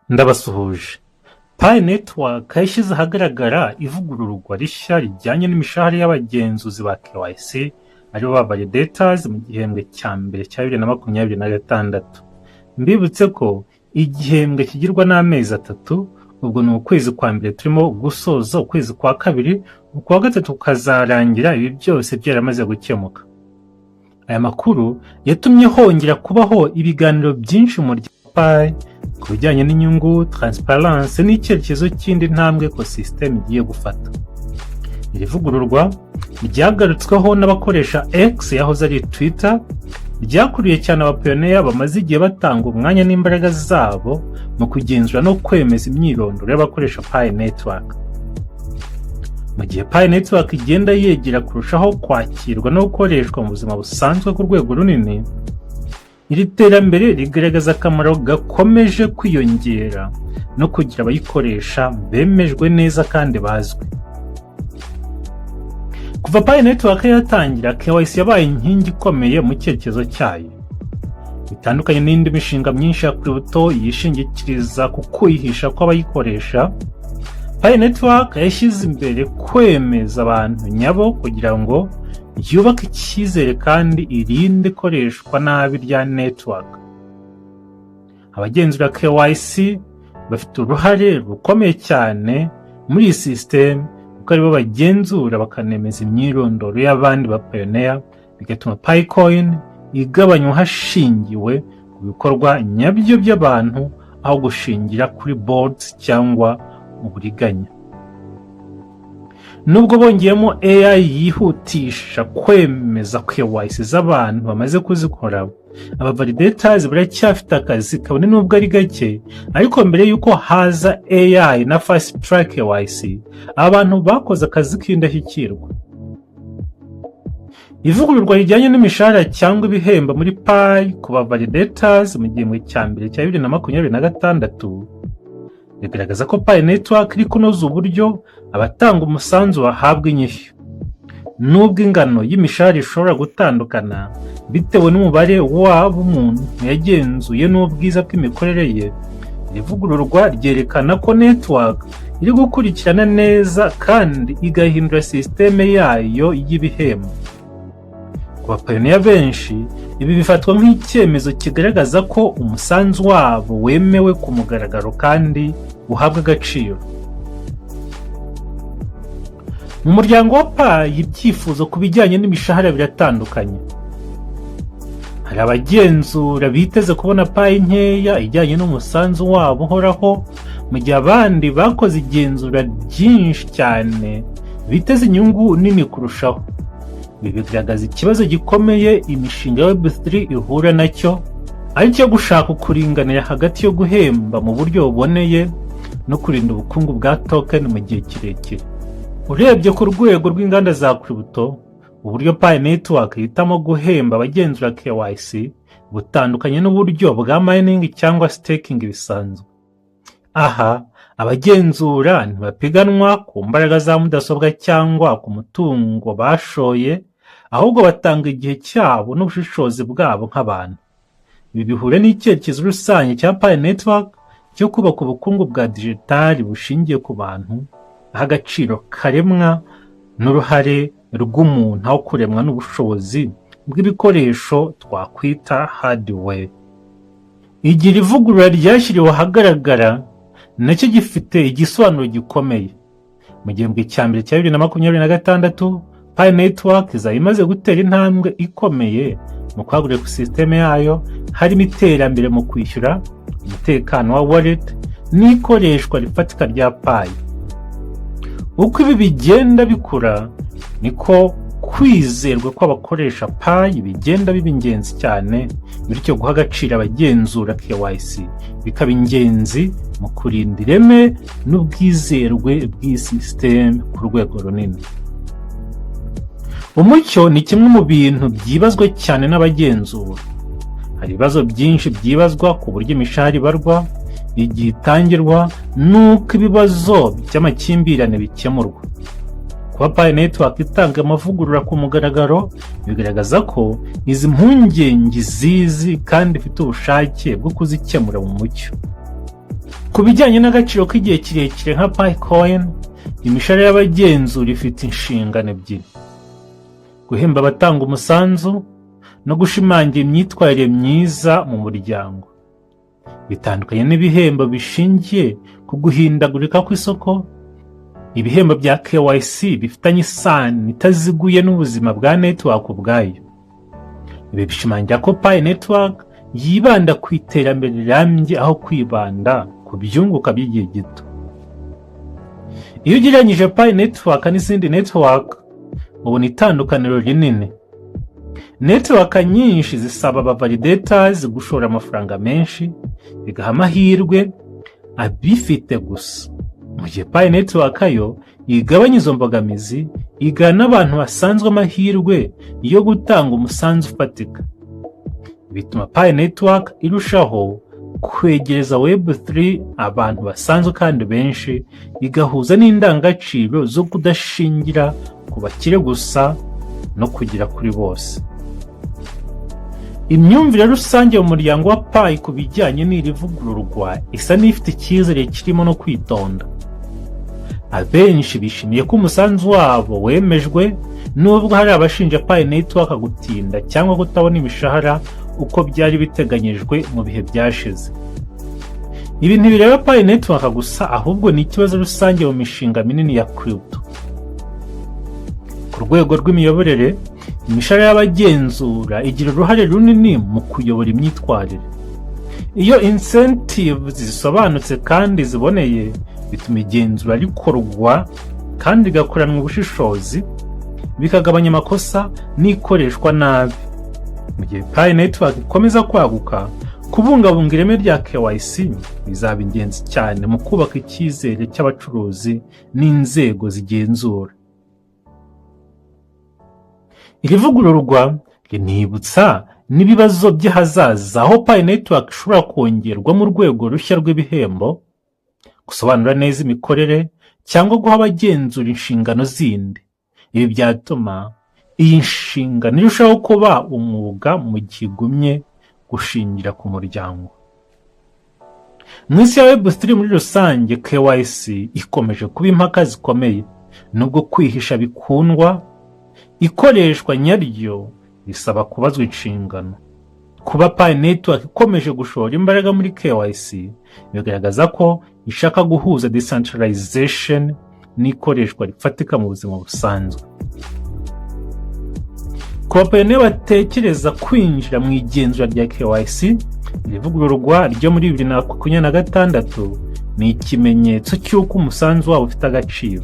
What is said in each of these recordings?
Ndabasuhuje. Pi Network yashyize ahagaragara ivugururwa rishya rijyanye n'imishahara y'abagenzuzi ba KYC, aribo ba validators, mu gihembwe cya mbere cya 2026. Mbibutse ko igihembwe kigirwa n'amezi 3, ubwo ni ukwezi kwa mbere turimo gusoza, ukwezi kwa kabiri, ukwa gatatu kukazarangira ibi byose byaramaze gukemuka. Aya makuru yatumye hongera kubaho ibiganiro byinshi mu muryango Pi ku bijyanye n'inyungu, transparency n'icyerekezo cy'indi ntambwe ecosystem igiye gufata. Iri vugururwa ryagarutsweho n'abakoresha X yahoze ari Twitter, ryakuriye cyane abapioneer bamaze igihe batanga umwanya n'imbaraga zabo mu kugenzura no kwemeza imyirondoro y'abakoresha Pi Network. Mu gihe Pi Network igenda yegera kurushaho kwakirwa no gukoreshwa mu buzima busanzwe ku rwego runini, iri terambere rigaragaza akamaro gakomeje kwiyongera no kugira abayikoresha bemejwe neza kandi bazwi. Kuva Pi Network yatangira, KYC yabaye inkingi ikomeye mu cyerekezo cyayo. Bitandukanye n'indi mishinga myinshi ya crypto yishingikiriza ku kwihisha kw'abayikoresha, Pi Network yashyize imbere kwemeza abantu nyabo kugira ngo yubake icyizere kandi irinde ikoreshwa nabi rya network. Abagenzura KYC bafite uruhare rukomeye cyane muri iyi sisiteme, kuko aribo bagenzura bakanemeza imyirondoro y'abandi bapioneer, bigatuma Pi Coin igabanywa hashingiwe ku bikorwa nyabyo by'abantu aho gushingira kuri bots cyangwa uburiganya. Nubwo bongeyemo AI yihutisha kwemeza KYC z'abantu bamaze kuzikora, aba validators baracyafite akazi, kabone nubwo ari gake. Ariko mbere y'uko haza AI na fast track KYC, abantu bakoze akazi k'indashyikirwa. Ivugururwa rijyanye n'imishahara cyangwa ibihembo muri Pi ku ba validators mu gihembwe cya mbere cya 2026 rigaragaza ko Pi Network iri kunoza uburyo abatanga umusanzu bahabwa inyishyu. Nubwo ingano y'imishahara ishobora gutandukana bitewe n'umubare w'abo umuntu yagenzuye n'ubwiza bw'imikorere ye, iri vugururwa ryerekana ko network iri gukurikirana neza kandi igahindura sisiteme yayo y'ibihembo. Ku bapioneer benshi, ibi bifatwa nk'icyemezo kigaragaza ko umusanzu wabo wemewe ku mugaragaro kandi uhabwa agaciro. Mu muryango wa Pi, ibyifuzo ku bijyanye n'imishahara biratandukanye. Hari abagenzura biteze kubona Pi nkeya ijyanye n'umusanzu wabo uhoraho, mu gihe abandi bakoze igenzura ryinshi cyane biteze inyungu nini kurushaho. Ibi bigaragaza ikibazo gikomeye imishinga ya Web3 ihura nacyo, ari cyo gushaka ukuringanira hagati yo guhemba mu buryo buboneye no kurinda ubukungu bwa token mu gihe kirekire. Urebye ku rwego rw'inganda za crypto, uburyo Pi Network ihitamo guhemba abagenzura KYC butandukanye n'uburyo bwa mining cyangwa staking bisanzwe. Aha abagenzura ntibapiganwa ku mbaraga za mudasobwa cyangwa ku mutungo bashoye, ahubwo batanga igihe cyabo n'ubushishozi bwabo nk'abantu. Ibi bihure n'icyerekezo rusange cya Pi Network cyo kubaka ubukungu bwa digitali bushingiye ku bantu, aho agaciro karemwa n'uruhare rw'umuntu aho kuremwa n'ubushobozi bw'ibikoresho twakwita hardware. Igihe ivugurura ryashyiriwe ahagaragara nacyo gifite igisobanuro gikomeye. Mu gihembwe cya mbere cya 2026, Pi Network izaba imaze gutera intambwe ikomeye mu kwagura ecosystem yayo, harimo iterambere mu kwishyura, umutekano wa wallet n'ikoreshwa rifatika rya Pi. Uko ibi bigenda bikura, niko kwizerwa kw'abakoresha Pi bigenda biba ingenzi cyane, bityo guha agaciro abagenzura KYC bikaba ingenzi mu kurinda ireme n'ubwizerwe bw'iyi sisiteme ku rwego runini. Umucyo ni kimwe mu bintu byibazwa cyane n'abagenzura. Hari ibibazo byinshi byibazwa ku buryo imishahara ibarwa, igihe itangirwa n'uko ibibazo by'amakimbirane bikemurwa. Kuba Pi Network itanga amavugurura ku mugaragaro bigaragaza ko izi mpungenge zizi kandi ifite ubushake bwo kuzikemura mu mucyo. Ku bijyanye n'agaciro k'igihe kirekire nka Pi Coin, imishahara y'abagenzura ifite inshingano ebyiri: guhemba abatanga umusanzu no gushimangira imyitwarire myiza mu muryango. Bitandukanye n'ibihembo bishingiye ku guhindagurika kw'isoko, ibihembo bya KYC bifitanye isano itaziguye n'ubuzima bwa network ubwayo. Ibi bishimangira ko Pi Network yibanda ku iterambere rirambye aho kwibanda ku byunguka by'igihe gito. Iyo ugereranyije Pi Network n'izindi network, ubona itandukaniro rinini. Network nyinshi zisaba aba validators gushora amafaranga menshi, bigaha amahirwe abifite gusa, mu gihe Pi Network yo igabanya izo mbogamizi, igaha n'abantu basanzwe amahirwe yo gutanga umusanzu ufatika. Bituma Pi Network irushaho kwegereza Web3 abantu basanzwe kandi benshi, igahuza n'indangagaciro zo kudashingira ku bakire gusa no kugera kuri bose. Imyumvire rusange mu muryango wa Pi ku bijyanye n'iri vugururwa isa n'ifite icyizere kirimo no kwitonda. Abenshi bishimiye ko umusanzu wabo wemejwe, nubwo hari abashinja Pi Network gutinda cyangwa kutabona imishahara uko byari biteganyijwe mu bihe byashize. Ibi ntibireba Pi Network gusa, ahubwo ni ikibazo rusange mu mishinga minini ya crypto. Ku rwego rw'imiyoborere, imishahara y'abagenzura igira uruhare runini mu kuyobora imyitwarire. Iyo incentives zisobanutse kandi ziboneye, bituma igenzura rikorwa kandi rigakoranwa ubushishozi, bikagabanya amakosa n'ikoreshwa nabi. Mu gihe Pi Network ikomeza kwaguka, kubungabunga ireme rya KYC bizaba ingenzi cyane mu kubaka icyizere cy'abacuruzi n'inzego zigenzura. Iri vugururwa rinibutsa n'ibibazo by'ahazaza, aho Pi Network ishobora kongerwamo urwego rushya rw'ibihembo, gusobanura neza imikorere cyangwa guha abagenzura inshingano zindi. Ibi byatuma iyi nshingano irushaho kuba umwuga mu gihe igumye gushingira ku muryango. Mu isi ya Web3 muri rusange, KYC ikomeje kuba impaka zikomeye. Nubwo kwihisha bikundwa, ikoreshwa nyaryo risaba kubazwa inshingano. Kuba Pi Network ikomeje gushora imbaraga muri KYC bigaragaza ko ishaka guhuza decentralization n'ikoreshwa rifatika mu buzima busanzwe. Ku bapioneer batekereza kwinjira mu igenzura rya KYC, iri vugururwa ryo muri 2026 ni ikimenyetso cy'uko umusanzu wabo ufite agaciro.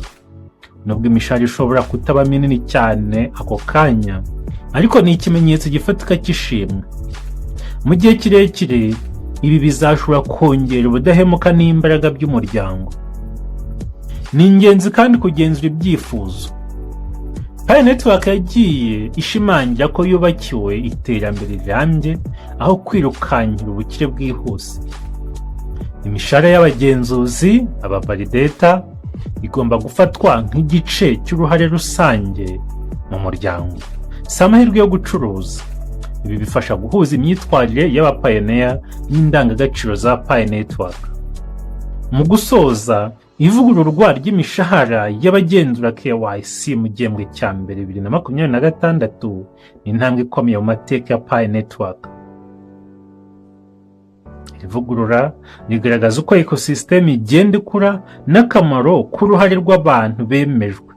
Nubwo imishahara ishobora kutaba minini cyane ako kanya, ariko ni ikimenyetso gifatika cy'ishimwe. Mu gihe kirekire, ibi bizashobora kongera ubudahemuka n'imbaraga by'umuryango. Ni ingenzi kandi kugenzura ibyifuzo. Pi Network yagiye ishimangira ko yubakiwe iterambere rirambye aho kwirukankira ubukire bwihuse. Imishahara y'abagenzuzi, aba validator, igomba gufatwa nk'igice cy'uruhare rusange mu muryango, si amahirwe yo gucuruza. Ibi bifasha guhuza imyitwarire y'abapioneer n'indangagaciro za Pi Network. Mu gusoza, ivugururwa ry'imishahara y'abagenzura KYC mu gihembwe cya mbere 2026 ni intambwe ikomeye mu mateka ya Pi Network. Iri vugurura rigaragaza uko ecosystem igenda ikura n'akamaro k'uruhare rw'abantu bemejwe.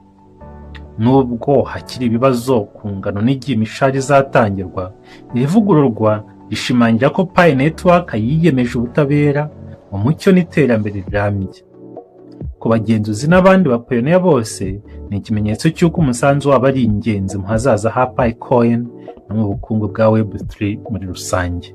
Nubwo hakiri ibibazo ku ngano n'igihe imishahara izatangirwa, iri vugururwa rishimangira ko Pi Network yiyemeje ubutabera, umucyo n'iterambere rirambye. Ku bagenzuzi n'abandi bapioneer bose, ni ikimenyetso cy'uko umusanzu wabo ari ingenzi mu hazaza ha Pi Coin no mu bukungu bwa Web3 muri rusange.